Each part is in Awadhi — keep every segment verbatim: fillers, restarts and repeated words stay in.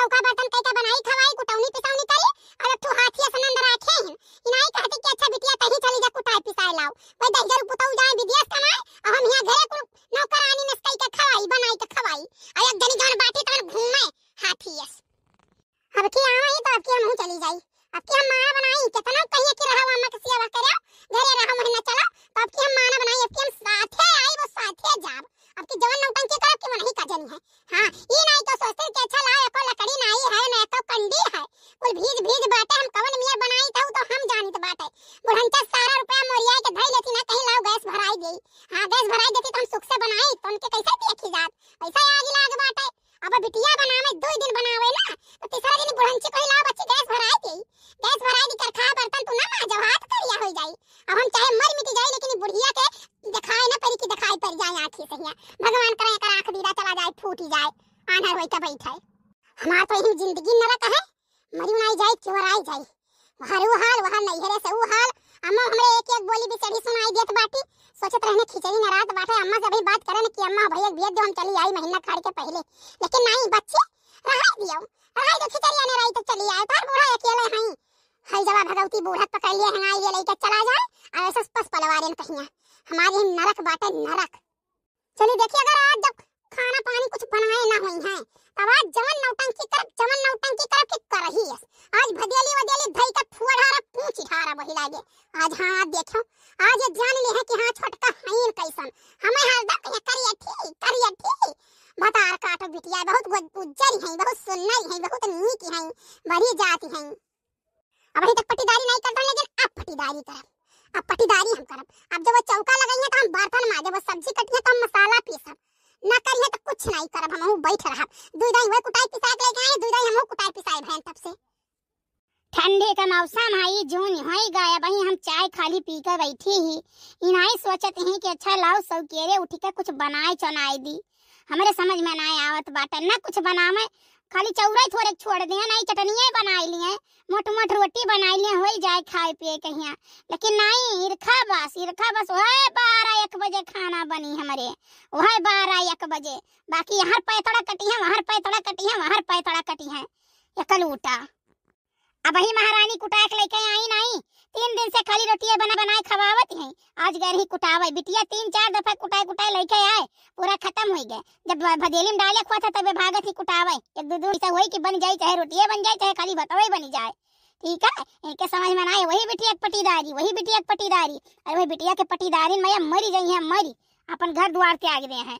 चौका बर्तन कई के बनाई खवाई, कुटौनी पिसौनी करी, और एक ठो हाथी अस नंद राखे हैं। ई नाई कहती कि अच्छा बिटिया तहीं चली जा कुटाए पिसाए लाओ। भाई दहिजर पुतऊ जाए विदेश कमाए, और हम यहाँ घरे कुल नौकरानी नस कई के खवाई, बनाई के खवाई। और एक जनी जौन बाटी तवन घूमे हाथी अस। अब की आवा ही तो अब की हमहू चली जाई। अब की हम माना बनाई, केतना कहिए कि रहो अम्मा के सेवा करो, घरे रहो महीना चलो, तो अब की हम माना बनाई, अब की हम साथे आई, वो साथे जाब। अब की जवन नौटंकी करब कि वो नहीं का जनी है। हाँ, ई नाई तो सोचते कि अच्छा लाओ, एको लकड़ी नाई है, ना एको कंडी है, कुल भीज भीज बाटे, हम कवन मियर बनाई तहु तो हम जानित बाटे। बुढ़ंचा सारा रुपया मोरिया के धई लेती ना, कहीं लाओ गैस भराई देई। हाँ, गैस भराई देती तो हम सुख से बनाई, तो उनके कैसे देखी जात, वैसा आग लाग बाटे। अब बिटिया बनावे, दुई दिन बनावे ना, तो तीसरा दिन बुढ़ंची कही, "लाओ बच्ची, गैस भराई दी, गैस भराई दी, करखा बर्तन तू ना माजो, हाथ करिया हो जाई। अब हम चाहे मर मिट जाई, लेकिन ई बुढ़िया के दिखाई ना पड़ी कि दिखाई पड़ जाए आँखी से हियाँ। भगवान करे एकर आँख दीदा चला जाए, फूटी जाए, आन्हर होई के बैठे।" हमार तो यही जिंदगी नरक है, मरी नाई जाई, चोर आई जाई। वहाँ ऊ हाल, वहाँ नैहरे से ऊ हाल। अम्मा हमरे एक एक बोली बिचड़ी सुनाई देत बाटी। सोचत रहने खिचड़ी नरात बाटे, अम्मा से अभी बात करे न कि अम्मा भैया भेज दो, हम चली आई महीना खाड़ के पहले। लेकिन नहीं बच्ची, रहाई दियो, रहाई दो, खिचड़ी आने रही तो चली आए, तार बूढ़ा अकेले हई। हई जवा भगवती बूढ़ा पकड़ लिए, हंगाई लिए लेके चला जाए, और ऐसा पस पलवारेन कहिया। हमारे यहाँ नरक बाटे नरक। चली देखी, अगर आज जब खाना पानी कुछ बनाए ना हुई हैं, तब आज जवन नौटंकी करब, जवन नौटंकी करब कि करही है। आज भदेली वदेली धई के फुआ ढारा, पूंछ ढारा वही लागे। आज हाँ, आज देखो, आज ये जान ली है कि हाँ, छोटका हईन कैसन। हमें हरदम कहे, "करिया ठीक, करिया ठीक।" भतार काटो बिटिया, बहुत गो-, उज्जर हैं, बहुत सुन्नर हैं, बहुत नीक हैं, बड़ी जाति हैं। अबहीं तक पटीदारी नाई करत रहन, लेकिन अब पटीदारी करब, अब पटीदारी हम करब। अब जब वो चौका लगइहें, तो हम बर्तन माजब, वो सब्जी कटिहें, तो हम मसाला पीसब, ना करिहें, तो कुछ नाई करब, हमहूँ बैठ रहब। दुई दाई वही कुटाई पिसाए के लेके आए, दुई दाई हमहूँ कुटाई पिसाए भैन तब से। ठंडी का मौसम है, ई जून होई गया, अबहीं हम चाय खाली पी के बैठी ही। ई नाई सोचत ही कि अच्छा लाओ, सौकेरे उठ के कुछ बनाए चनाए दी। हमरे समझ में नाई आवत बाटे, ना कुछ बनावे, खाली चौरई थोड़े छोड़ दिए, नाई चटनिया बनाई लिए, मोट मोट रोटी बनाई लिए, होई जाए खाए पिए के हियाँ। लेकिन नाई, इरखा बस, इरखा बस, वह बारह एक बजे खाना बनी हमरे, वह बारह एक बजे। बाकी यहाँ पैतड़ा कटी है, वहाँ पैतड़ा कटी है, वहाँ पैतड़ा कटी है, एकलूटा। अबहीं महारानी कुटाए के लेके आई नाई, तीन दिन से खाली रोटिए बना बनाए खवावत हैं। आज गए रही कुटावे, बिटिया तीन चार दफा कुटाए कुटाए लेके आए, पूरा खत्म होई गए। जब भ-, भदेली में डाले खुआ था, तबे भागत ही कुटावे। एक दो दो ऐसा होई कि बन जाई, चाहे रोटिए बन जाए, चाहे खाली भतवे बनी जाए। ठीक है, इनके समझ में ना आए, वही बिटिया के पटीदारी, वही बिटिया के पटीदारी। अरे वही बिटिया के पटीदारी में मरी गई है, मरी, अपन घर द्वार त्याग दे हैं।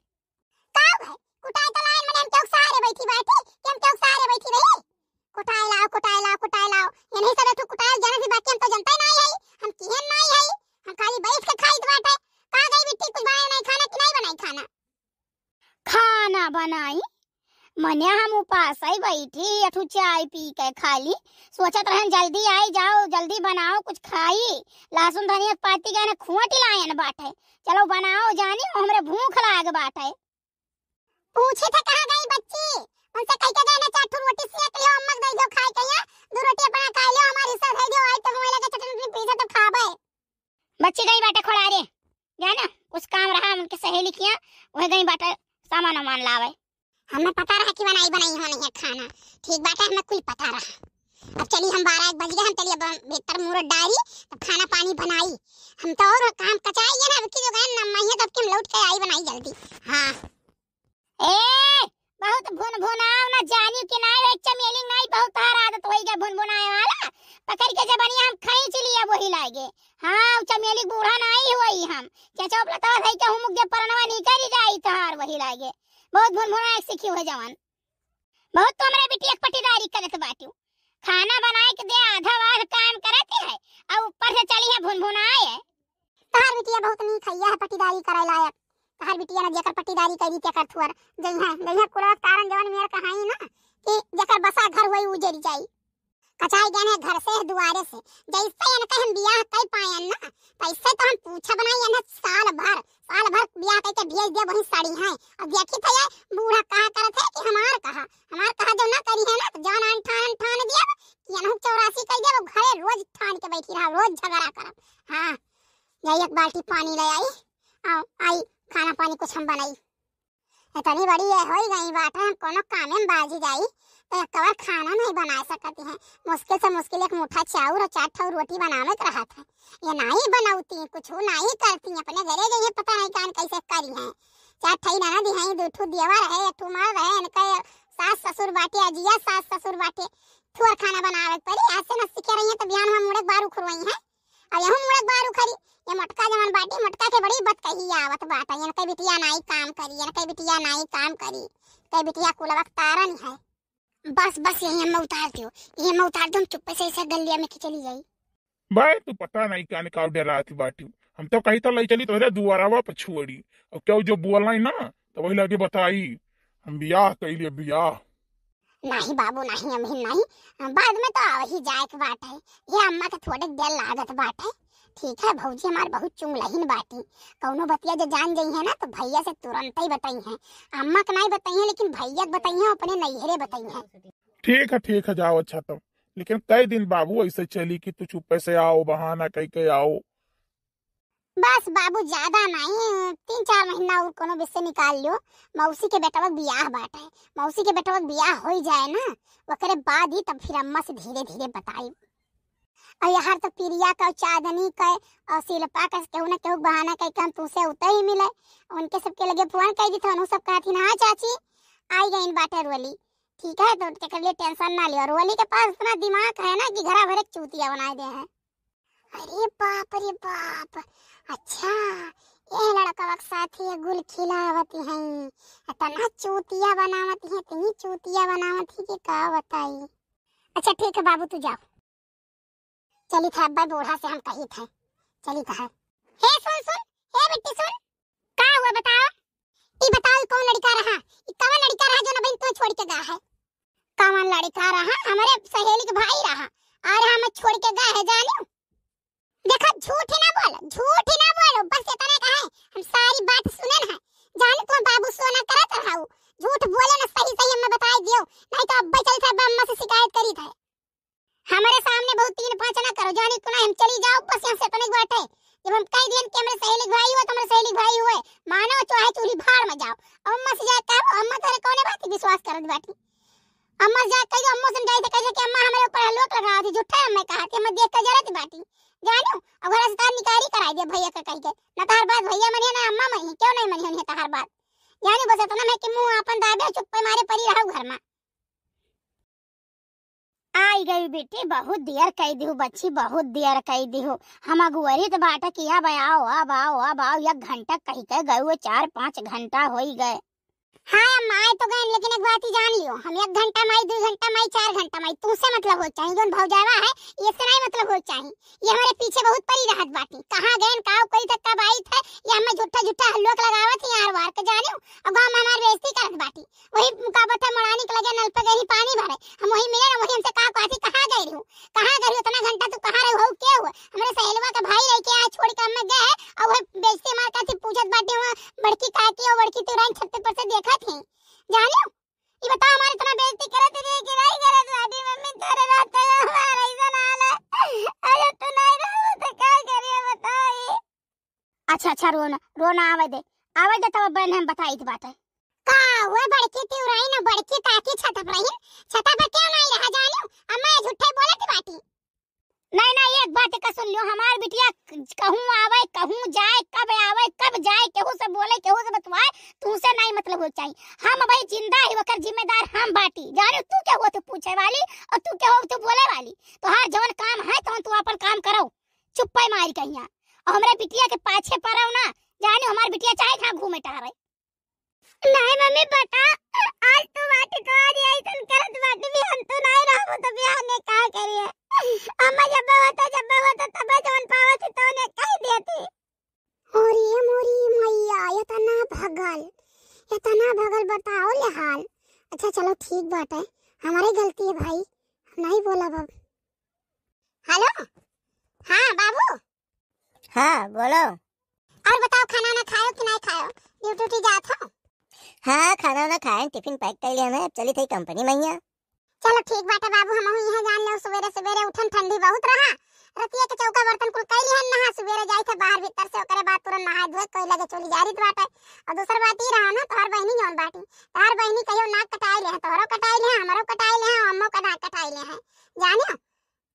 का भाई, कुटाए तो लाइन में हम चौक सहारे बैठी बाटी, कि हम चौक सहारे बैठी रही? कुटाए लाओ, कुटाए लाओ, कुटाए लाओ। ये नहीं सब एक ठो कुटाए जाने से, बाकी हम तो जनता ही नहीं है, हम किहन नहीं है, हम खाली बैठ के खाइत बाटे। का गई बिट्टी, कुछ बनाए नहीं खाना कि नहीं बनाई खाना? खाना बनाई? मने हम उपास ही बैठी, अठू चाय पी के खाली। सोचत रहन जल्दी आई जाओ, जल्दी बनाओ कुछ खाई। लहसुन धनिया के पाती गए ना खोटी लायन बाटे। चलो बनाओ जानी, हमरे भूख लाग बाटे। पूछी थे कहाँ गई बच्ची? उनसे कह के गए ना, चार ठो रोटी सेक लियो, अम्मा के दे दियो खाए के, यहाँ दो रोटी अपना खा लियो, हमारे हिस्सा दे दियो, आई तो हमें लगे चटनी उटनी पीछे तो खाबे। बच्ची गई बाटे खोड़ारे, जाना कुछ काम रहा उनके सहेली किया, वह गई बाटे सामान वामान लावे। हमें पता रहा कि बनाई बनाई होनी है खाना, ठीक बाटे, हमें कुल पता रहा। अब चली हम बारह एक बज गए, हम चली अब भीतर मुहूर्त डारी, तब खाना पानी बनाई। हम तो और काम कचाई है ना, अब की जो गए ना मैं तब कि हम लौट के आई बनाई जल्दी। हाँ। ए, बहुत भुनभुनाव ना जानी कि ना, रे चमेली नाई, बहुत तार आदत होई गया भुनभुनाए वाला। पकड़ के जबनिया हम खींच लिया वही लागे। हाँ, उ चमेली बूढ़ा नाई हुई हम। चचोप लतवा धई के हुमुक दे परनवा निकल जाई तहार वही लागे। बहुत भुनभुनाए सीखी हो जवन। बहुत तो हमरे बिटिया के पटीदारी करत बाटू। खाना बनाए के दे आधा वाध काम करत है, और ऊपर से चली है भुनभुनाए। तहार बिटिया बहुत नीक है, यह पटीदारी करे लायक। तहार बिटिया ना जेकर पटीदारी करी तेकर थुअर। जइहे, जइहे कुलवा के तारन जवन मेर कहाई ना कि जेकर बसा घर होई उजर जाई। कचाई गए हैं घर से, दुआरे से। जैसे इनका हम बियाह कई पायन ना, तैसे तो हम पूछब नहीं इन्हें साल भर, साल भर बियाह कई के भेज दिया वही सड़ी हैं। अब देखी थे ये बूढ़ा कहा करत है कि हमार कहा, हमार कहा जो ना करी है ना, तो जान आन ठान, ठान दिया कि इन्हों चौरासी कई दिया, वो घरे रोज ठान के बैठी रहा, रोज झगड़ा करब। हाँ, जाई एक बाल्टी पानी ले आई, आओ, आई खाना पानी कुछ हम बनाई। इतनी बड़ी ये होई गई बात है, हम कोनो कामे में बाजी जाई, तो एक कवर खाना नहीं बनाए सकती हैं। मुश्किल से मुश्किल एक मुट्ठा चाउर और चार ठो रोटी बनावे के रहत है। ये नहीं बनौती, कुछ नहीं करती, अपने घरे गई हैं, पता नहीं कान कैसे करी हैं। चार ठई ननद हैं, दो ठो देवर है, एक ठो मर्द है, इनका सास ससुर बाटे, अजिया सास ससुर बाटे, थोर खाना बनावे के पड़ी। आज से न सीखे रही हैं तो बिहान हम मुड़े के बार उखरवाई हैं। अब यहू मुड़े के बार उखरी, ये मोटका जवन बाटी, मोटका के बड़ी बतकही आवत बाटे, इनके बिटिया नाई काम करी, इनके बिटिया नाई काम करी, कई बिटिया कुलवा के तारन है। बस, बस, यही हमें उतार दियो, यही हमें उतार दो, हम चुप्पे से ऐसे गलिया में के चली जाई। भाई, तू पता नहीं क्या निकाल डरात बाटी। हम तो कही तो लई चली तोहरे दुआरवा पर छोड़ी। और क्यों जो बोलाई ना, तो वही लगे बताई, हम बियाह कइले बियाह। नहीं बाबू, नहीं, अभी नहीं, बाद में तो वही जाए के बात है। ये अम्मा के थोड़े देर लागत बाटे। ठीक है, भौजी हमार बहुत चुंगलहिन बाटी। कौनो बतिया जो जान गई है ना, तो भैया से तुरंत ही बताई है। अम्मा के नहीं बताई है, लेकिन भैया के बताई है, अपने नैहरे बताई है। ठीक है, ठीक है, जाओ। अच्छा, तब लेकिन कई दिन बाबू ऐसे चली कि तू चुप्पे से आओ, बहाना कई के आओ? बस बाबू, ज्यादा नहीं, तीन चार महीना और कोनो बीच से निकाल लियो। मौसी के बेटवा के बियाह बाटे, मौसी के बेटवा के बियाह होई जाए ना, ओकरे बाद ही तब फिर अम्मा से धीरे धीरे बताई। और यहाँ तो प्रिया का, चांदनी का और शिल्पा का केहू ना केहू बहाना कई के हम तुमसे उतै ही मिले। उनके सबके लगे फोन कई दी, तो उन्हों सब कहती ना, "हाँ चाची, आई गई बाटे रोली।" ठीक है, तो तेकर लिए टेंशन ना लियो। रोली के पास इतना दिमाग है ना कि घरा भरे के चूतिया बनाए दे है। अरे बाप रे बाप, अच्छा, ये लड़कवा के साथ ये गुल खिलावत हैं, इतना चूतिया बनावत हैं, इतनी चूतिया बनावत हैं कि का बताई। अच्छा ठीक है बाबू, तू जाओ। चली था अब्बा, बूढ़ा से हम कही थे, चली था। हे सुन सुन, हे बिट्टी सुन, का हुआ बताओ? ई बताओ, ई कौन लड़का रहा? ई कवन लड़का रहा जो ना बहन तू छोड़ के गा है? कवन लड़का रहा? हमरे सहेली के भाई रहा, और हम छोड़ के गा है, जानियो। देखा, झूठ ही ना बोल, झूठ ही ना बोलो, बस इतना कहे, हम सारी बात सुने न है। जान तू बाबू सोना करत रहा, झूठ बोले ना, सही सही हमें बताई दियो, नहीं तो अब्बे चल से अब्बा अम्मा से शिकायत करी थे। हमारे सामने बहुत तीन पाँच ना करो, जानी तू ना हम चली जाओ, बस यहाँ से इतने बात है। जब हम कह दियन कि हमरे सहेली के भाई हो, तो हमरे सहेली के भाई हुए, मानो चाहे चूल्ही भाड़ में जाओ। अम्मा से जाए कहो, अम्मा तोरे कौने बात की विश्वास करत बाटी? अम्मा से जाए कह दो, अम्मा से जाए तो कह दो कि अम्मा हमरे ऊपर हलवा लगा थी, झूठा अम्मा कहा थी, अम्मा देख के जरत बाटी। जानो, अब घर से तार निकारी कराई दे भैया का कह के। ना तार बात भैया मनिया, ना अम्मा मनिया, क्यों नहीं मनिया उन्हें तार बात? जानो, बस इतना मैं कि मुंह आपन दाबे, चुप्पे मारे परी रहो घर में। आई गई बेटी, बहुत देर कई दिहु बच्ची, बहुत देर कई दिहु। हम अगुवरित बाटा कि अब आओ, अब आओ, अब आओ, एक घंटा कही के गए, वो चार पाँच घंटा होई गए। हाँ अम्मा, आए तो गए, लेकिन एक बात ही जान लियो, हम एक घंटा माई, दो घंटा माई, चार घंटा माई, तुमसे मतलब हो चाहिए, जौन भौजावा है, ये से नहीं मतलब हो चाहिए। ये हमारे पीछे बहुत परी रहत बाटी, कहाँ गए, का कोई तक कब आई थे, ये हमें झूठा झूठा हल्लोक लगावत ही यार वार के जानियो, और गाँव में हमारी बेइज्जती करत बाटी। वही का बता, मड़ानी के लगे नल पे गई पानी भरे, हम वही मिले ना, वही हमसे कहा, कहती, "कहाँ गई रहू? कहाँ गई रहू? इतना घंटा तू कहाँ रही हो? के हुआ?" हमरे सहेलवा के भाई रह के आज छोड़ के हमें गए, और वह बेइज्जती मार कहती, पूछत बाटी वहाँ बड़की काकी और बड़की तुरंत छत पर से देखा थी। जानियो, ये बताओ, हमारी इतना बेइज्जती करत रही कि नहीं करत बाटी? मम्मी, तोरे रहते हमारा ऐसा हाल है। अरे तू नहीं रहो तो क्या करिए, बताओ ये। अच्छा, अच्छा, रो ना, रो ना, आवे दे, आवे दे, तब बहन हम बताई के बात है। का हुआ बड़की तिउराई ना बड़की काकी छत पर रही, छत पर क्यों नहीं रहा जानियो? अम्मा ये झूठे बोलत बाटी। नहीं, नहीं, एक बात का सुन लियो, हमार बिटिया कहूँ आवे, कहूँ जाए, कब आवे, कब जाए, केहू से बोले, केहू से बतवाए, तुमसे नहीं मतलब हो चाहिए। हम भाई जिंदा ही ओकर जिम्मेदार हम बाटी, जानियो तू के हो तू पूछे वाली और तू के हो तू बोले वाली। तोहार जवन काम है तवन तू अपन काम करो, चुप्पे मारी कहिया। और हमरे बिटिया के पाछे पड़ो ना, जानियो हमार बिटिया चाहे कहाँ घूमे टहरे। नहीं मम्मी, पता, आज तू बाटी को आज ऐसन करत बाटी भी हम तो नहीं रहबो तो बिहान में का करिए? अम्मा जब होता, जब होता तब जवन पावत तो ने कह देती। अरे मोरी मैया, इतना भगल, इतना भगल, बताओ ले हाल। अच्छा चलो ठीक बात है, हमारे गलती है भाई, हम नहीं बोला अब। हेलो, हाँ बाबू। हाँ बोलो। और बताओ, खाना ना खायो कि नहीं खायो? ड्यूटी उटी जात हो? हाँ, खाना ना खाए, टिफिन पैक कर लिया ना, अब चली थी कंपनी में यहाँ। चलो ठीक बाटे बाबू, हम यहाँ जान लो, सुबेरे सुबेरे उठन ठंडी बहुत रहा, रतिया के चौका बर्तन कुल कई लिहन नहा, सुबेरे जाई थे बाहर भीतर से, ओकरे बाद तुरंत नहाए धोए कोई लगे चली जा रही बाटे। और दूसर बात ई रहा ना, तोहर बहनी जौन बाटी, तोहर बहनी कहियो नाक कटाई ले, तोहरो कटाई ले, हमरो कटाई ले, का दाँत कटाइले हैं। जानियो,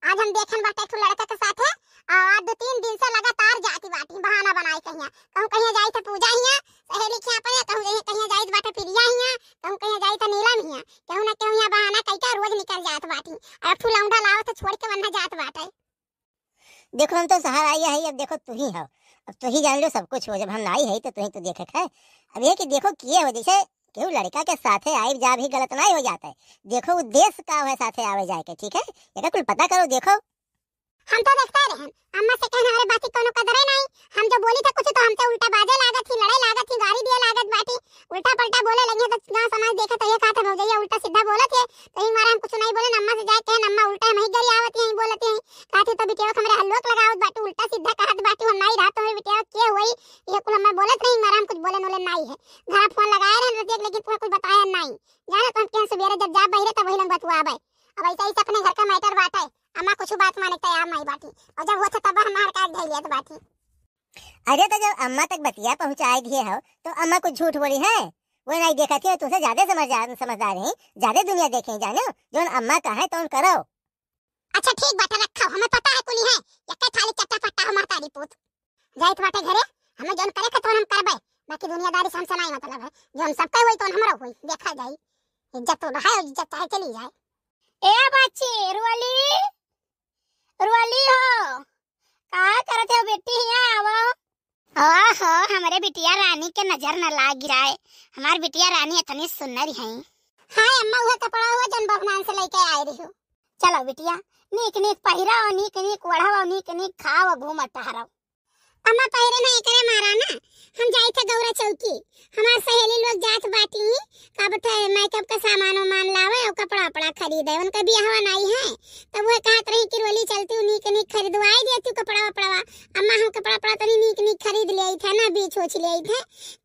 आज हम देखन बाटे एक ठो लड़का के साथे, आ, आज दो तीन दिन से लगातार जाती बाटी, बहाना बनाई कहिया। कहूँ कहिया जाई थे पूजा हिया, सहेली खिया पर, कहूँ कहिया, कहिया जाई बाटे प्रिया हिया, कहूँ कहिया जाई थे नीलम हिया, कहूँ ना कहूँ यहाँ बहाना कई का रोज निकल जात बाटी। और एक ठो लौंडा लावत छोड़ के वन्ना जात बाटे। देखो, हम तो सहारा आई है, अब देखो तू ही हो, अब तू ही जान लो सब कुछ हो, जब हम नाई है तो तू ही तो देखे है। अब ये कि देखो किए हो, जैसे केहू लड़का के साथे आइब जाब ही गलत नाई हो जात है। देखो उद्देश्य का है साथे आवे जाए के, ठीक है? एकर कुल पता करो, देखो। हम तो देखते रहन, अम्मा से कहन हमारे बात की कोनो कदर ही नहीं। हम जो बोली थे कुछ तो हमसे उल्टा बाजे लागत ही, लड़े लागत ही, गारी दिए लागत बाटी, उल्टा पलटा बोले लगे तो गाँव समाज देखे तो ये कहत है भौजैया उल्टा सीधा बोलत है। तो यही मारे हम कुछ नहीं बोले, अम्मा से जाए कहन अम्मा उल्टा हम ही गरी आवत ही, बोलत ही, कहत ही तो बिटिया हमरे हल्लोक लगावत बाटी, उल्टा सीधा कहत बाटी, हम नहीं रहत तो बिटिया के हुई, ये कुल हमें बोलत नहीं, मारे हम कुछ बोले नोले नहीं है। घर फोन लगाए रहन रतिया के, लेकिन तुम्हें कुछ बताया नहीं। जाने तो हम कहन सुबेरे जब जा बहिरे तब वही लंग बतुआबे। अब ऐसा ही से अपने घर का मैटर बाटे, अम्मा कुछ बात माने के तैयार नहीं बाटी, और जब होत है तब हमार काज धैलियत बाटी। अरे तो जब अम्मा तक बतिया पहुँचाए दिए हो तो अम्मा कुछ झूठ बोली है? वो नहीं देखा थी, तुमसे ज्यादा समझदार, समझदार है, ज्यादा दुनिया देखे जानो, जोन अम्मा का है तो करो। अच्छा ठीक बाटे, रखो, हमें पता है कुली है, यक्के थाली चट्टा पट्टा हो महतारी पूत। जाइत बाटे घरे, हमें जोन करे के तो हम करबे, बाकी दुनियादारी से हमसे नहीं मतलब है, जो हम सबके होई तो हमरा होई, देखा जाई। इज्जत तो रहे, इज्जत चाहे चली जाए। ए बच्ची, रुअली, रुअली हो, का करत हो बेटी, हियाँ आवो। ओहो, हमरे बिटिया रानी के नजर न लाग गिराए। हमार बिटिया रानी इतनी सुन्नर है। हाय अम्मा, उहे कपड़ा हुआ जौन बभनान से लेके आए रही हो। चलो बिटिया, नीक नीक पहिरा और नीक नीक ओढ़ा और नीक नीक खाओ और घूम टहरो। अम्मा पहिरे ना एकरे मारा ना, हम जाई थे गौरा चौकी, हमार सहेली लोग जात बाटी, का बता मेकअप का सामान वामान लावे और कपड़ा वपड़ा खरीदे, उनका बियाहवा नाई है। तब वह कहत रही कि रोली चलती हूँ, नीक नीक खरीदवाई देती हूँ कपड़ा वपड़ा। अम्मा हम कपड़ा वपड़ा तनी नीक नीक खरीद ले आई थे ना, बीछ उछ ले आई थे।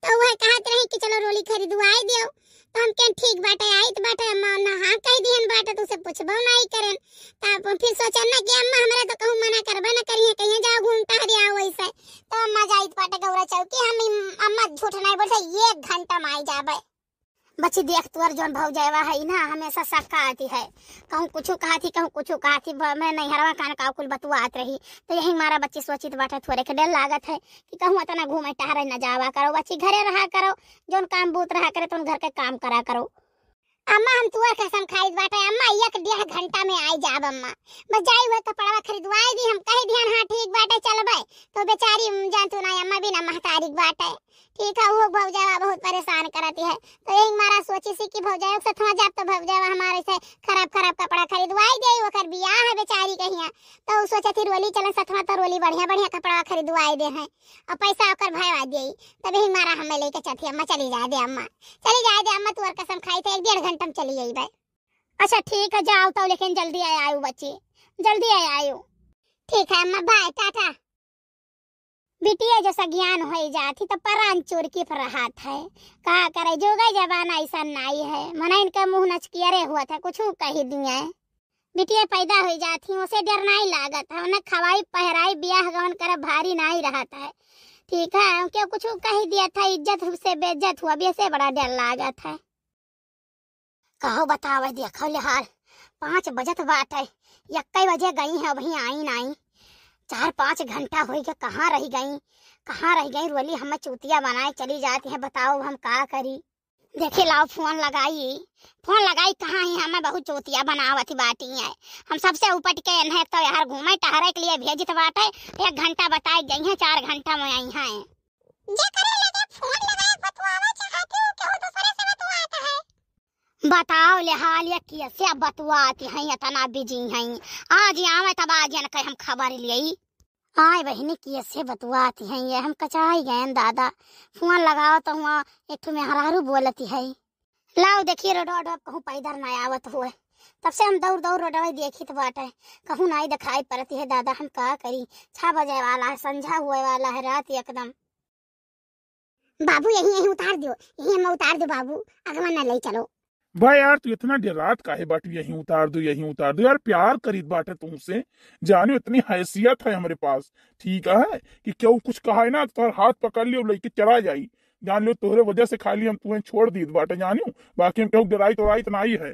तो वह कहत रही कि चलो रोली खरीदवाई दियो। तो हम कहें ठीक बाटे, आइत बाटे अम्मा, ना हाँ कह दिहन बाटे, तो उसे पूछबो नाई करें। तब फिर सोचन ना कि अम्मा हमरा तो कहूँ मना करबे ना करिए, कहिए जाओ घूम टहरी आओ वैसे। तो अम्मा जाइत बाटे गौरा चौकी, हम इम-, अम्मा झूठ नाई बोलते, एक घंटा में आई जाबे। बच्ची देख, तोर जौन भौजैवा है ना, हमेशा शक्का आती है, कहूँ कुछ कहा थी, कहूँ कुछ कहा थी, ब-, मैं नैहरवा कान का कुल बतुआत रही। तो यही मारा बच्ची सोचित बाटे, थोरे के डर लागत है कि कहूँ इतना घूमे टहरे न जावा करो, बच्ची घरे रहा करो, जौन काम बूत रहा करे तो घर के काम करा करो। अम्मा हम तुअर कसम खाइत बाटे अम्मा, एक डेढ़ घंटा में आई जाब अम्मा। बस जाई हुए कपड़वा खरीदवाई दी, हम कह दिहन हाँ ठीक बाटे चलबे। तो बेचारी जान तू ना अम्मा बिना महतारी के बाटे। ठीक है, वो भौजावा बहुत परेशान करती है। तो यही मारा सोची सी कि भौजावा के सथवा जाब तो भौजावा हमारे से खराब खराब कपड़ा खरीदवाई दे, ओकर बियाह है बेचारी कहिया। तो उ सोचे थी रोली चलन सथवा तो रोली बढ़िया बढ़िया कपड़ा खरीदवाई दे हैं और पैसा ओकर भयवा दे। तब यही मारा हमें लेके चलती अम्मा, चली जाए दे अम्मा, चली जाए दे अम्मा, तुअर कसम खाई थे एक डेढ़ घंटा में चली जाई भाई। अच्छा ठीक है, जाओ तो लेकिन जल्दी आए आयो बच्ची, जल्दी आए आयो। ठीक है अम्मा, बाय, टाटा। बिटिया जैसा ज्ञान होई जात ही तो परान चोर की पर रहत है। का करे, जोगा जमाना ऐसा नाई है, मनइन के मुँह नचकियरे हुआ था, कुछ कही दिए। बिटिया पैदा होई जात ही, उसे डर नाई लागत है, उन्हें खवाई पहराई बियाह गवन करे भारी नाई रहत है। ठीक है, क्यों कुछ कही दिया था, इज्जत से बेइज्जत हुआ, बेसे बड़ा डर लागत है। कहो बतावे, देखो ले हाल, पाँच बजत बाटे, यक्के बजे गई हैं, अबहीं आई नाई। चार पाँच घंटा होई गए, कहाँ रही गई, कहाँ रही गई? रोली हमें चूतिया बनाए चली जाती है, बताओ हम का करी? देखी लाओ फोन लगाई, फोन लगाई कहाँ ही, हमें बहुत चूतिया बनावत बाटी है। हम सबसे उपट के इन्हें तो यार घूमे टहरे के लिए भेजित बाटे, एक घंटा बताए गई हैं, चार घंटा में आई हैं। जे करे लगे फोन लगाए बतुआवे चाहत हो, केहू दूसरे से बतुआत है। बताओ ले हाल, ये कैसे बतुआती हैं, इतना बिजी हैं। आज ही आवे तब आज इनके हम खबर लेई। आए बहिनी, कैसे बतुआती हैं ये, हम कचाई गए दादा। फोन लगाओ तो हुआ एक ठो मेहरारू बोलती है। लाओ देखिए रोडवा, रोडवा कहूँ पैदल ना आवत हुए। तब से हम दौड़ दौड़ रोडवा देखित बाटे, कहूँ नाई दिखाई पड़ती है दादा, हम का करी? छह बजे वाला है, संझा हुए वाला है, रात एकदम। बाबू यही, यही उतार दो, यही हम उतार दो बाबू, अगवा ना ले चलो। भाई यार, तू इतना डेरात काहे बाटू, यहीं उतार दो, यहीं उतार दो? यार, प्यार करीत बाटे तुमसे, जानो इतनी हैसियत है हमरे पास, ठीक है, कि केहू कुछ कहा है ना, तो तोहर हाथ पकड़ लियो, लेके चला जाई। जान लियो, तोहरे वजह से खाली हम तुम्हें छोड़ दीत बाटे, जानियो, बाकी हम केहू डेराइत ओराइत नाई है।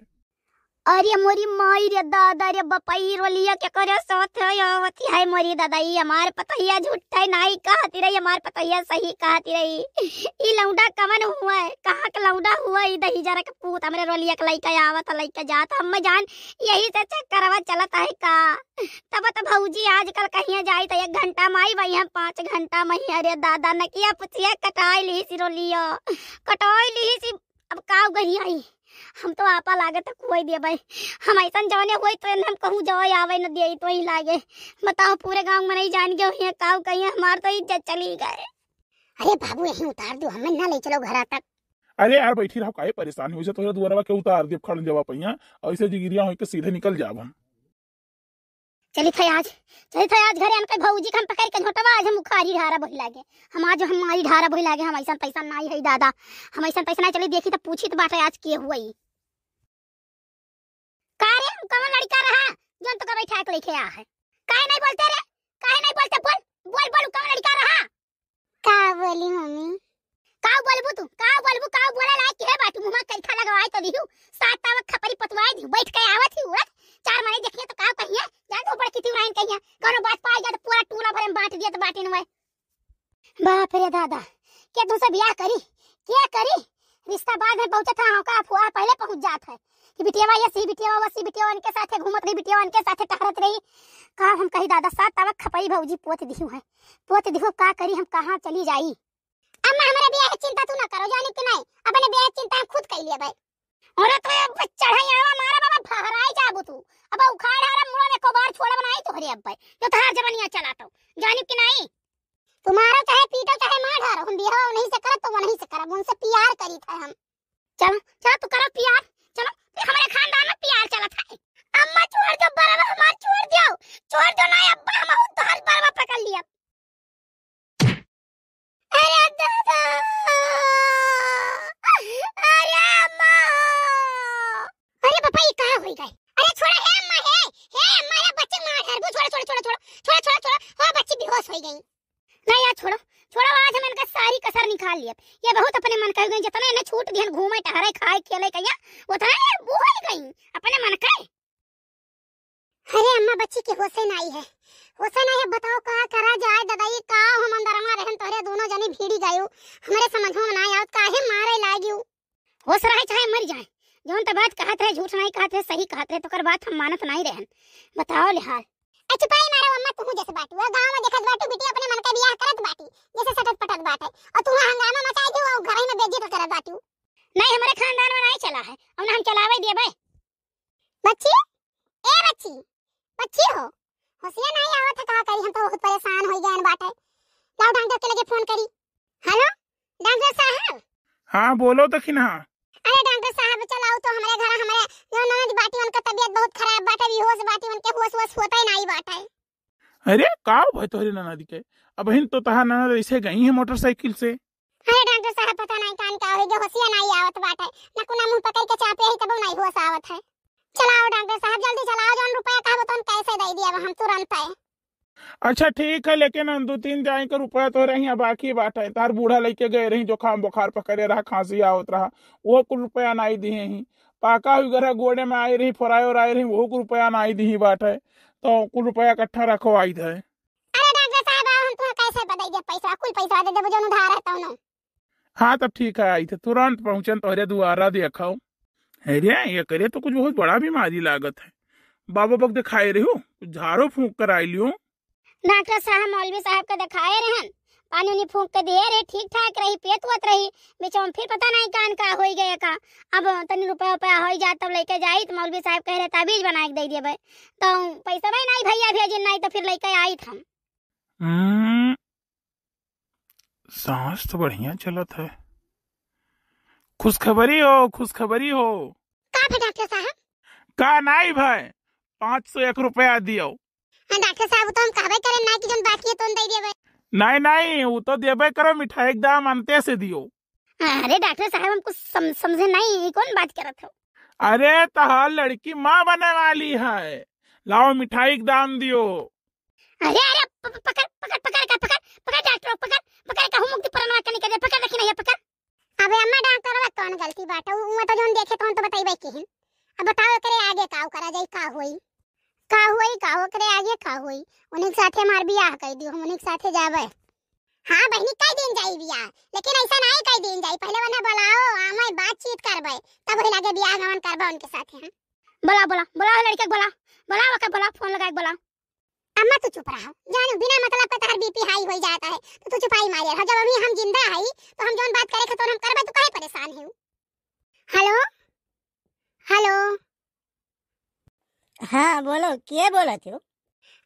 अरे मोरी माई रे दादा रे बपई, रोलिया केकरे साथ है आवत है मोरी दादा। ई हमार पतोहिया झूठै नाई कहती रही, हमार पतोहिया सही कहती रही। ई लौंडा कवन हुआ है, कहाँ के लौंडा हुआ है? ई दहिजरा के पूत हमरे रोलिया के लइके आवत, लइके जात, हम जान यही से चक्करवा चलत है का? तब त भौजी आजकल कहिया जाई त एक घंटा मा आई, वही हम पाँच घंटा मा ही। अरे दादा, नकिया पुछिया कटाई लिहिसि रोलिया, कटाई लिहिसि। अब काउ गरियाई, हम तो आपा लागत कुआई देबै। हम अइसन जवने होई तो हम कहूँ जवाई आवै न देई तो ही लागे। बताओ, पूरे गाँव मा नहीं जान गयो हियाँ काउ कहियाँ, हमार तो इज्जत चली गए। अरे बाबू, यहीं उतार दियो, हमें ना ले चलो घरा तक। अरे यार, बैठी रहो, काहे परेशान हो? वैसे तोहरे दुआरवा के उतार देब खड़न जवा पहिया, ऐसे जिगिरिया होई के सीधे निकल जाब हम। चली थे आज, चली थे आज घरे अनके भौजी के हम पकड़ के झोटवा, आज हम उखारी ढारा बही लागे। हम आज हम मारी ढारा बही लागे, हम अइसन तइसन नाई है दादा, हम अइसन तइसन नाई। चली देखी त पूछी त बाटे आज के हुई। का रे, कौन लड़का रहा जौन तोका बैठा के लेके आ है? काहे नहीं बोलते रे, काहे नहीं बोलते? बोल, बोल, बोल, कौन लड़का रहा? का बोली मम्मी? का बोलबू तू? का बोलबू? का बोले लायक के बाटू? मुँह मा करिखा लगवाए तो दिहू, सात तावक खपरी पतवाए दिहू, बैठ के आवत ही उड़त, चार मने देखिए तो का कहिए, जान तो बड़ किती उड़ाइन कहिए, कौनो बात पाए जा तो पूरा टूला भरे में बांट दिए तो बाटिन हुए। बाप रे दादा, के तुमसे बियाह करी, के करी? रिश्ता बाद में पहुँचत है, का फुआ पहले पहुँच जात है। कि बिटियावा ये सी, बिटियावा वो सी, बिटियावा इनके साथे घूमत रही, बिटियावा इनके साथे टहरत रही। का हम कही दादा, सात तावक खपरी भौजी पोत दिहू है, पोत दिहू, का करी हम, कहाँ चली जाई? अम्मा, हमरे बियाह के चिंता तू ना करो, जानी कि नहीं, अपने बियाह के चिंता हम खुद कर लेबै। अरे तो अब चढ़ाई आवा मारा बाबा, फहराई जाबू तू। अब उखाड़ हारा मुड़ा में कोबार छोड़ा बनाई तोहरे अब भाई, जो तहार जवानिया चला तो, जानी कि नहीं? तुम्हारा चाहे पीटो चाहे मार डारो, हम बियाह नहीं से करब तो वो नहीं से करब, उनसे प्यार करी थे हम। चलो, चलो, तू करो प्यार, चलो, ये हमारे खानदान में प्यार चलत है। अम्मा, छोड़ दो बरवा, हमार छोड़ दो, छोड़ दो ना अब्बा, हम तोहर बरवा पकड़ लिया। अरे दादा, अरे अम्मा, अरे पापा, ये का होई गए? अरे छोड़ा, हे अम्मा, हे, हे अम्मा, हे बच्चे मार डारबू, छोड़ा, छोड़ा, छोड़ा, छोड़ा, छोड़ा, छोड़ा, छोड़ा, हो बच्ची बेहोश होई गई। नहीं यार, छोड़ो, छोड़ो, आज हम इनका सारी कसर निकाल लिया। ये बहुत अपने मन कह गई, जितना इन्हें छूट दिहन घूमे, टहरे, खाए, खेले कहिया, उतना ये वो हो गई, अपने मन कहे। अरे अम्मा, बच्ची के होशे नाई है, होशे नाई है। बताओ का करा जाए दादा, ये का हम अंदर मा रहन तोहरे दोनों जनी भीड़ी गयो, हमरे समझो में ना आवत, काहे मारे लागियो। होश रहे चाहे मर जाए, जौन त बात कहत रहे, झूठ नाई कहत रहे, सही कहत रहे, तोकर बात हम मानत नाई रहन। बताओ ले हाल। ए चुपाई मारो अम्मा, तुहू जैसे बाटू, गाँव में देखत बाटू, बिटिया अपने मन के बियाह करत बाटी, जैसे सटत पटत बाटे, और तुहू हंगामा मचाई दियो और घर ही में बेइज्जत करत बाटू। नहीं, हमारे खानदान में नहीं चला है, और ना हम चलावे देबे। बच्ची, ए बच्ची, बच्ची हो, होशिया नहीं आवत है, का करी, हम तो बहुत परेशान हो गए बाटे। लाओ डॉक्टर के लगे फोन करी। हेलो, डॉक्टर साहब। हाँ, बोलो दखिनहा। अरे डॉक्टर साहब, चलाओ तो हमरे घर, हमरे जो ननद बाटी, उनका तबीयत बहुत खराब बाटे, बेहोश बाटी, उनके होश वोश होता ही नहीं बाटे। अरे, का भय तोहरे ननद के? अबहिन तो तहार ननद ऐसे गई है मोटरसाइकिल से। अरे डॉक्टर साहब, पता नहीं कान का होई गए, होशिया नहीं आवत बाटे, न कुना मुंह पकड़ के चापे ही तबो नहीं होश आवत है। चलाओ डॉक्टर साहब, जल्दी चलाओ, जौन रुपया कहबो तौन कैसे दे दिया हम तुरंत है। अच्छा ठीक है, लेकिन हम दो तीन जाए के रुपया तोहरे हियाँ बाकी बाटे, तार बूढ़ा लेके गए रही जुकाम बुखार पकड़े रहा, खांसी आवत रहा, वो कुल रुपया नहीं दिए ही। पाका हुई गरहा गोड़े में आई रही, फोराए ओराए रही, वो कुल रुपया नहीं दिए बाटे, तो कुल रुपया इकट्ठा रखवाई थे। अरे डॉक्टर साहब, आओ, हम तुम्हें कैसे दे दे पैसा, कुल पैसा दे देबो जौन उधार है तौनो। हाँ, तब ठीक है, आई थे, तुरंत पहुँचन तोहरे दुआरा, देखो। अरे, ये करे तो कुछ बहुत बड़ा बीमारी लागत है। बाबा बक दिखाए रही हो, कुछ झाड़ो फूंक कर आई लियो। डॉक्टर साहब, मौलवी साहब के दिखाए रहन, पानी उनी फूंक के दिए रहे, ठीक ठाक रही, पेट वत रही, बीच में फिर पता नहीं कान का होई गए का। अब तनी रुपया उपया होई जात तब लेके जाई, तो मौलवी साहब कह रहे ताबीज बना के दे देबे, तो पैसा भाई नहीं भैया भेजिन, नहीं तो फिर लेके आई हम। हम्म, सांस तो बढ़िया चलत है। खुशखबरी हो, खुशखबरी हो। का भा डॉक्टर साहब? का नाई भाई, पाँच सौ एक रुपया दियो। हाँ डॉक्टर साहब, वो तो हम कहबे करें ना कि जौन बाकी है तो हम दे देबे। नहीं, नहीं, वो तो देबे करो, मिठाई के दाम अंते से दियो। अरे डॉक्टर साहब, हम कुछ सम-, समझे नहीं, ये कौन बात करत हो? अरे, तहार लड़की माँ बने वाली है, लाओ मिठाई के दाम दियो। अरे, अरे, प-, प-, पकड़, पकड़, पकड़, का पकड़, पकड़ डॉक्टर, पकड़, पकड़, कहूँ मुक्ति परनवा के निकल जाए, पकड़, रखी नहीं है, पकड़। अबे अम्मा, डॉक्टर बा कौन गलती बाटे? उ, उ तो जौन देखे तौन तो बताइबे किहिन। अब बताओ, एकरे आगे का करा जाई, का होई? का होई, का ओकरे आगे का होई? उन्हीं के साथे हमार बियाह कइ दियो, हम उन्हीं के साथे जाबे। हाँ बहिनी, कइ दिन जाई बियाह, लेकिन ऐसा नाहीं कइ दिन जाई, पहिले उन्हें बुलाओ, आवे, बातचीत करबे, तब वही लागे बियाह गमन करबे उनके साथे हम। बोला, बोला, बोला लड़के के, बोला, बोला ओके, बोला, फोन लगा के बोला। अम्मा तू चुप रहो, जानू बिना मतलब के तहार बीपी हाई होइ जात है, तो तू चुपाई मारे रहो। जब अभी हम जिंदा हई, तो हम जौन बात करे के तो हम करबे, तू काहे परेशान है? हेलो, हेलो। हाँ बोलो, के बोलत हो?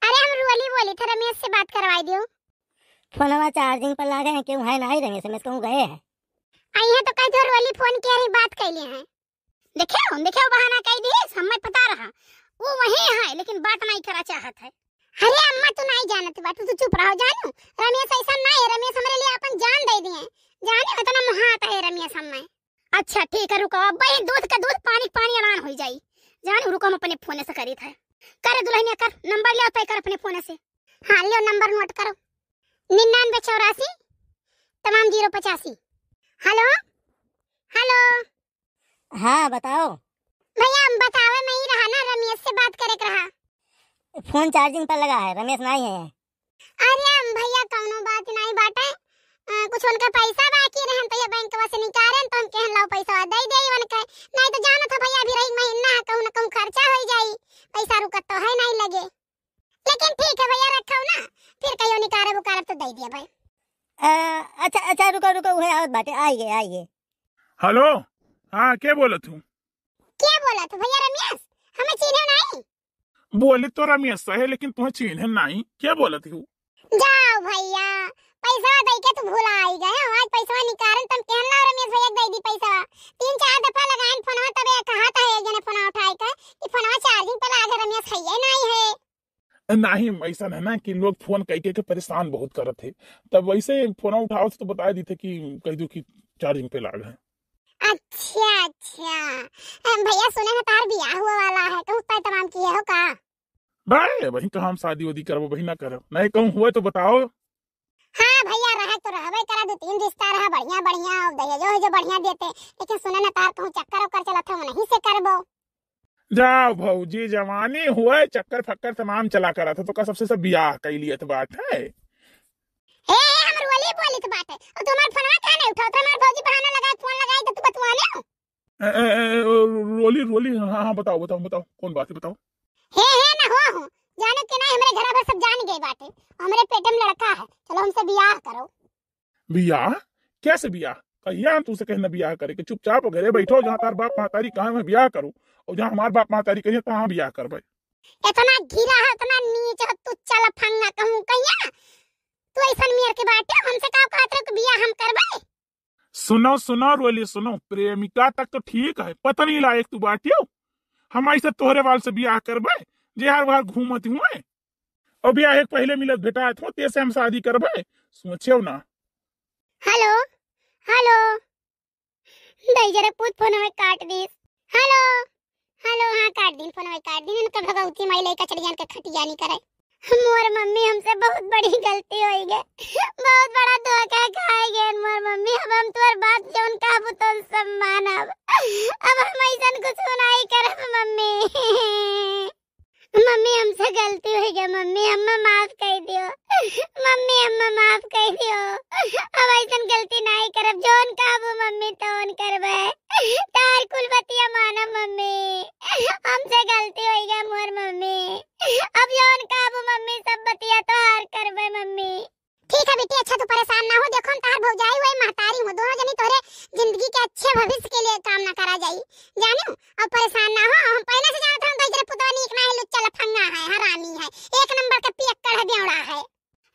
अरे हम रोली बोली थे, रमेश से बात करवाई दियो। फोनवा चार्जिंग पर लागे हैं, केहू है नाहीं रमेश, रमेश कहूँ गए हैं। आई है तो कह दो रोली फोन किया रही, बात कैले हैं। देखे हो, देखे हो, बहाना कइ दिहिस, हमें पता रहा। वो वहीं है, लेकिन बात नाहीं करा चाहत है। अरे अम्मा, तू नाहीं जानत बाटू, तू चुप रहो जानू। रमेश ऐसा नाहीं है, रमेश हमरे लिए अपन जान दइ दिए। जानू, इतना मुहात है रमेश हमें। अच्छा ठीक है, रुको, अब भाई दूध का दूध, पानी का पानी अलान होइ जाई। जानू, रुको, हम अपने फोन से करी थे। कर दुल्हनिया, कर नंबर लियो तय कर अपने फोन से। हाँ, लियो नंबर नोट करो, निन्यानवे चौरासी तमाम जीरो पचासी। हेलो, हेलो। हाँ, बताओ। भैया, हम बतावे में ही रहा ना, रमेश से बात करे के रहा। फोन चार्जिंग पर लगा है, रमेश नाहीं है। अरे हम भैया, कौनो बात नाहीं बाटे। अ, कुछ उनका पैसा बाकी रहन, तो ये बैंकवा से निकालेन, तो हम कहन लाओ पैसा दे दे उनके। नाहीं तो जानत हो भैया, अभी रही महीना है, कहूँ न कहूँ खर्चा होइ जाई, पैसा रुकत तो है नाहीं लगे। लेकिन ठीक है भैया, रखो ना, फिर कहियो निकारब उकारब तो दे दिया भाई। अ, अच्छा, अच्छा, रुको, रुको, उहे आवत बाटे, आइए, आइए। हेलो, हाँ, के बोलत हूँ? के बोलत हूँ भैया? रमेश, हमें चीन्हे नाहीं? बोले तो रमेश है, लेकिन तुम्हें चीन्हे नाहीं, के बोलत हूँ? जाओ भैया, पैसा दे के तू भुला आई गए हो। आज पैसा निकारन तम कहन ला रमेश भैया दे दी पैसा। तीन चार दफा लगाइन फोनवा, तबे कहा था एक जने फोनवा उठाई के कि फोनवा चार्जिंग पे लागे, रमेश है ये नाहीं है। नाहीं, ऐसा है ना कि लोग फोन कइ के, के परेशान बहुत करत है, तब वैसे फोन उठाओ तो बता दी थे कि कह दो कि चार्जिंग पे लाग है। अच्छा, अच्छा। अ, भैया सुने हैं तार बियाह हुआ वाला है, कहूँ तय तमाम किए हो का? भाई, वही कहाँ हम शादी वादी करबो, वही ना करब, नाहीं कहूँ हुए तो बताओ। हाँ भैया, रहे तो रहबे करा, दो तीन रिश्ता रहा बढ़िया बढ़िया, और दहेजो है जो बढ़िया देते, लेकिन सुने ना तार कहूँ चक्कर ओकर चलत है, वहीं से करबो। जाओ भौजी, जवानी हुए, चक्कर फक्कर तमाम चला करत है, तो का सबसे सब बियाह कइ लियत बाटे। हे, हे, हमर वली बोलित बाटे, और तुम्हार फोनवा काहे नहीं उठावत? हमार भौजी बहाना लगाए, फोन लगाए, तो तू बतुआने हो। ए, ए, ए, ए, ओ, रोली, रोली, हाँ, हाँ, बताओ, बताओ, बताओ, कौन बात है, बताओ। हे, हे, ना हो, हो, जाने के ना, हमरे घर भर सब जान गए बाटे, हमरे पेट में लड़का है, चलो हमसे बियाह करो। बियाह? कैसे बियाह? कहिया हम तुमसे कहना बियाह करे के? चुपचाप घरे बैठो, जहाँ तार बाप महतारी कहाँ, वहीं बियाह करो, और जहाँ हमार बाप महतारी कहिए, तहाँ बियाह करबे। इतना गिरा है, इतना नीच है, तू चल फंगा कहूँ कहिया। तू ऐसन मेर के बाटे, हमसे का कहत रहे कि बियाह हम करबे? सुनो, सुनो, रोली, सुनो, प्रेमिका तक तो ठीक है, पत्नी लायक तू बाटियो। हम ऐसे तोहरे वाल से बियाह करबे, जे हर बार घूमत हुए। और बियाह एक पहले मिलत भेटात हो, तेसे हम शादी करबे, सोचेव ना। हेलो, हेलो। दाई जरा पूत फोनवा काट दीस। हेलो, हेलो, हाँ, काट दीन फोनवा, काट दीन। इनका भगवती माई लइका चली जान के खटिया नहीं करे। मोर मम्मी, हमसे बहुत बड़ी गलती होइ गए, बहुत बड़ा धोखा खाए गए मोर मम्मी। अब हम तोर बात जौन कहबू तौन सब मानब। अब हम ऐसन कुछ नहीं करब मम्मी। मम्मी, हमसे गलती होइ गया मम्मी, हमें माफ कर दियो। मम्मी, हमें माफ कर दियो। अब ऐसन गलती नहीं करब, जौन कहबू मम्मी तौन करबे। तार कुल बतिया मानब मम्मी, हमसे गलती होइ गया मोर मम्मी। अब जौन कहबू मम्मी, सब बतिया तोहार करबे मम्मी। ठीक है बेटी, अच्छा तू परेशान ना हो, देखो हम तहार भौजाई हुए, महतारी हुए, दोनों जनी तोहरे जिंदगी के अच्छे भविष्य के लिए कामना करा जाई, जानू। अब परेशान ना हो, हम पहले से जानत रहन, तोहरे पुतवा नीक ना है, लुच्चा लफंगा है, हरामी है, एक नंबर का पियक्कड़ है, बेवड़ा है।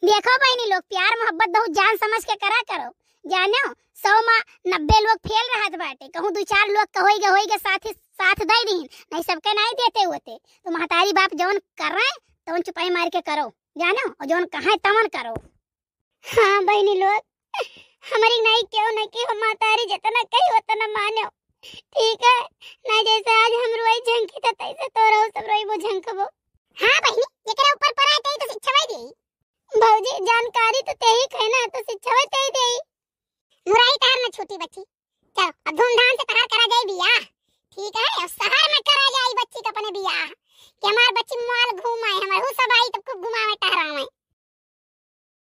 देखो बहिनी लोग, प्यार मोहब्बत बहुत जान समझ के करा करो, जानो। सौ मा नब्बे लोग फेल रहत बाटे, कहूँ दू चार लोग का होई गे, होई गे साथ ही साथ दे दीन, नहीं सबके नहीं देते होते। तो महतारी बाप जौन कर रहे हैं, तौन चुपाई मार के करो, जानो, और जौन कहे तवन करो। हाँ बहिनी लोग, हमरी नहीं केहू न केहू महतारी जितना कही उतना मानो, ठीक है? ना जैसे आज हम रोई झंकी था, तैसे तोरहू सब रोई वो झंकबो। हाँ बहिनी, जेकरा ऊपर परा है, तई तो शिक्षावे देई। भौजी, जानकारी तो तेही है ना, तो शिक्षावे तेही देई। मुराई तार न छूटी बच्ची। चलो, अब धूमधाम से तहार करा जाई बियाह। ठीक है, शहर में करा जाई बच्ची का अपने बियाह, कि हमार बच्ची mall घूम